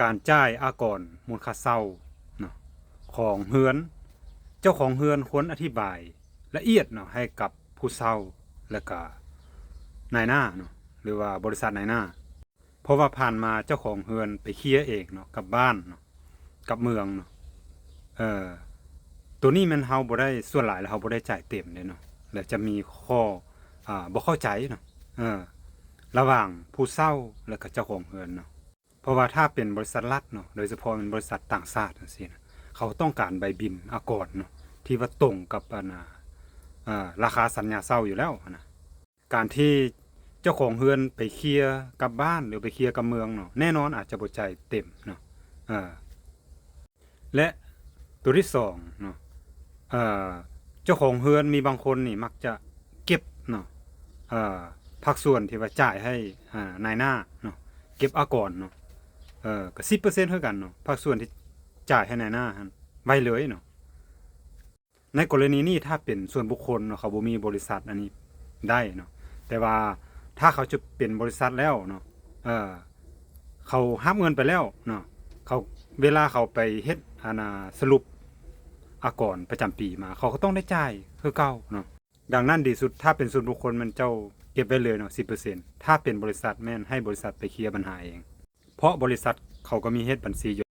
ການຈ່າຍອາກອນມູນຄ່າເຊົ່າເນາະ ຂອງເຮືອນ ເຈົ້າຂອງເຮືອນຄວນອະທິບາຍລະອຽດເນາະ ໃຫ້ກັບຜູ້ເຊົ່າ ແລະກະນາຍໜ້າເນາະ ຫຼືວ່າບໍລິສັດນາຍໜ້າ. ເພາະວ່າຜ່ານມາເຈົ້າຂອງເຮືອນໄປເຄຍເອງເນາະ ກັບບ້ານເນາະ ກັບເມືອງເນາະ ເອີ ໂຕນີ້ແມ່ນເຮົາບໍ່ໄດ້ ສ່ວນຫຼາຍແລ້ວເຮົາບໍ່ໄດ້ຈ່າຍເຕັມເດ້ເນາະ ແລ້ວຈະມີຂໍ້ ອ່າ ບໍ່ເຂົ້າໃຈເນາະ ເອີ ລະຫວ່າງຜູ້ເຊົ່າ ແລະກະເຈົ້າຂອງເຮືອນເນາະ. ເພາະວ່າຖ້າເປັນບໍລິສັດລັດເນາະ ໂດຍສະເພາະແມ່ນບໍລິສັດຕ່າງຊາດຈັ່ງຊີ້ນະ ເຂົາຕ້ອງການໃບບິນອາກອນເນາະ ທີ່ວ່າຕົງກັບອັນ ອ່າ ເອີ ລາຄາສັນຍາເຊົ່າຢູ່ແລ້ວຫັ້ນນະ. ການທີ່ເຈົ້າຂອງເຮືອນໄປເຄຍກັບບ້ານ ຫຼືໄປເຄຍກັບເມືອງເນາະ ແນ່ນອນອາດຈະບໍ່ຈ່າຍເຕັມເນາະ ເອີ ແລະໂຕທີສອງເນາະ ເອີ ເຈົ້າຂອງເຮືອນມີບາງຄົນນີ້ມັກຈະເກັບເນາະ ເອີ ພາກສ່ວນທີ່ວ່າຈ່າຍໃຫ້ ອ່າ ນາຍໜ້າເນາະ ເກັບອາກອນເນາະ ເອີ ກະສິບເປີເຊັນຄືກັນເນາະ ພາກສ່ວນທີ່ຈ່າຍໃຫ້ນາຍໜ້າຫັ້ນໄວ້ເລີຍເນາະ. ໃນກໍລະນີນີ້ ຖ້າເປັນສ່ວນບຸກຄົນເນາະ ເຂົາບໍ່ມີບໍລິສັດອັນນີ້ໄດ້ເນາະ ແຕ່ວ່າຖ້າເຂົາຈະເປັນບໍລິສັດແລ້ວເນາະ ເອີ ເຂົາຮັບເງິນໄປແລ້ວເນາະ ເຂົາ ເວລາເຂົາໄປເຮັດອັນ ອ່າ ສະຫຼຸບອາກອນປະຈຳປີມາ ເຂົາກໍຕ້ອງໄດ້ຈ່າຍຄືເກົ່າເນາະ. ດັ່ງນັ້ນດີສຸດ ຖ້າເປັນສ່ວນບຸກຄົນແມ່ນເຈົ້າເກັບໄວ້ເລີຍເນາະ ສິບເປີເຊັນ ຖ້າເປັນບໍລິສັດແມ່ນໃຫ້ບໍລິສັດໄປເຄຍບັນຫາເອງ ເພາະບໍລິສັດເຂົາກໍມີເຮັດບັນຊີຢູ່